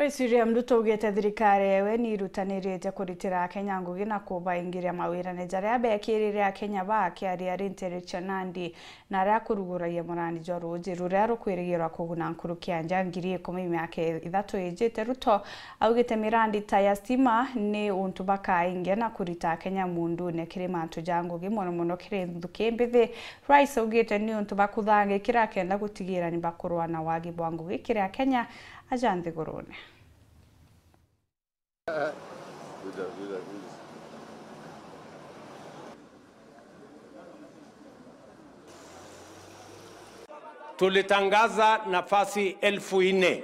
Rais William Ruto augite thirikari ewe ni irutanirite kuritira Kenya ngugi na kubaingiria mawira ni jaria bekirire Akenya bakiaria rintere cha Nandi na aria kuruguragia murandi jwa ruji ruria rukwirigirwa kuguna nkuru kianja 10,000 miaka 3 ijite. Ruto augite mirandi ta ya stima ni untu bakaingia na kurita Kenya mundu ne kiri mantu ja ngugi muno muno kiri nthuki mbithi. Rais augite ni untu bakuthangikira kenda gutigira ni bakurwa na wagi bwa ngugi kiria Kenya aja nthigurune. Tulitangaza nafasi 4,000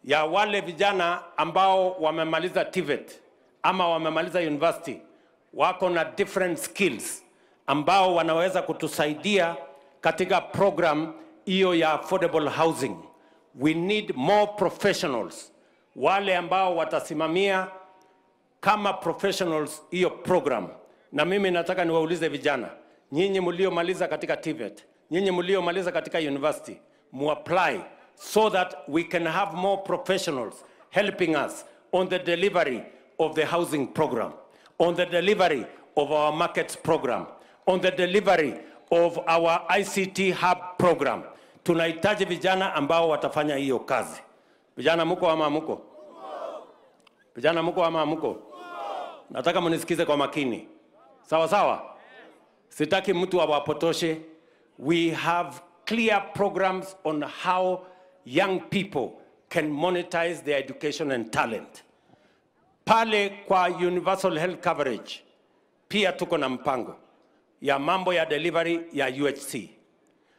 ya wale vijana ambao wamemaliza TVET ama wamemaliza university, wako na different skills ambao wanaweza kutusaidia katika program hiyo ya affordable housing. We need more professionals, wale ambao watasimamia kama professionals hiyo program. Na mimi nataka niwaulize vijana, nyinyi mliomaliza katika TVET, nyinyi mliomaliza katika university, mu-apply so that we can have more professionals helping us on the delivery of the housing program, on the delivery of our markets program, on the delivery of our ICT hub program. Tunahitaji vijana ambao watafanya hiyo kazi. Vijana muko ama muko? Vijana muko ama muko? Nataka mnisikize kwa makini. Sawa sawa? Sitaki mtu awapotoshe. We have clear programs on how young people can monetize their education and talent. Pale kwa universal health coverage, pia tuko na mpango ya mambo ya delivery ya UHC.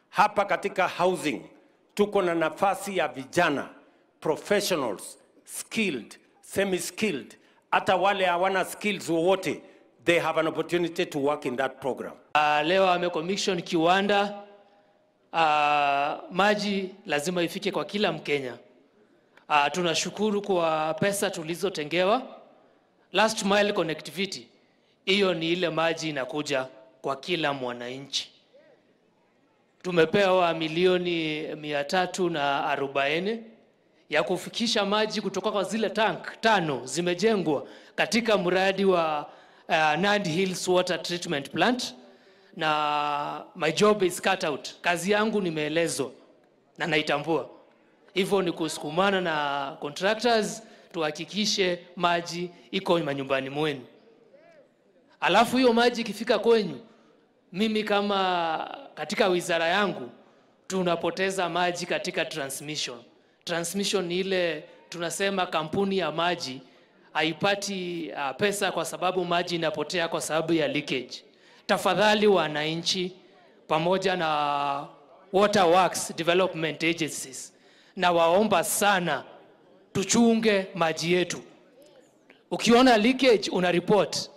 Hapa katika housing, tuko na nafasi ya vijana, professionals, skilled, semi-skilled, hata wale hawana skills wowote, they have an opportunity to work in that program. Leo amecommission kiwanda. Maji lazima ifike kwa kila Mkenya. Tunashukuru kwa pesa tulizotengewa. Last mile connectivity, hiyo ni ile maji inakuja kwa kila mwananchi. Tumepewa milioni 340 ya kufikisha maji kutoka kwa zile tank 5 zimejengwa katika mradi wa Nandi Hills Water Treatment Plant. Na my job is cut out. Kazi yangu nimeelezwa na naitambua. Hivyo ni kusukumana na contractors tuhakikishe maji iko manyumbani mwenu. Alafu hiyo maji ikifika kwenyu, mimi kama katika wizara yangu tunapoteza maji katika transmission. Transmission ni ile tunasema kampuni ya maji haipati pesa kwa sababu maji inapotea kwa sababu ya leakage. Tafadhali wananchi pamoja na Water Works Development Agencies, na waomba sana tuchunge maji yetu. Ukiona leakage una report,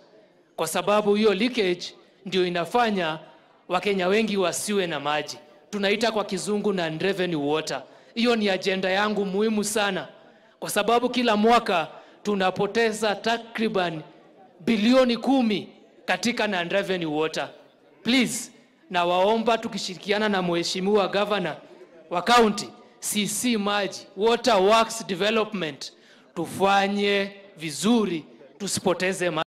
kwa sababu hiyo leakage ndio inafanya Wakenya wengi wasiwe na maji. Tunaita kwa kizungu non-revenue water. Hiyo ni agenda yangu muhimu sana, kwa sababu kila mwaka tunapoteza takriban bilioni 10 katika non-revenue water. Please, na waomba tukishirikiana na Mheshimiwa Governor wa County, CC Maji, Water Works Development, tufanye vizuri, tusipoteze maji.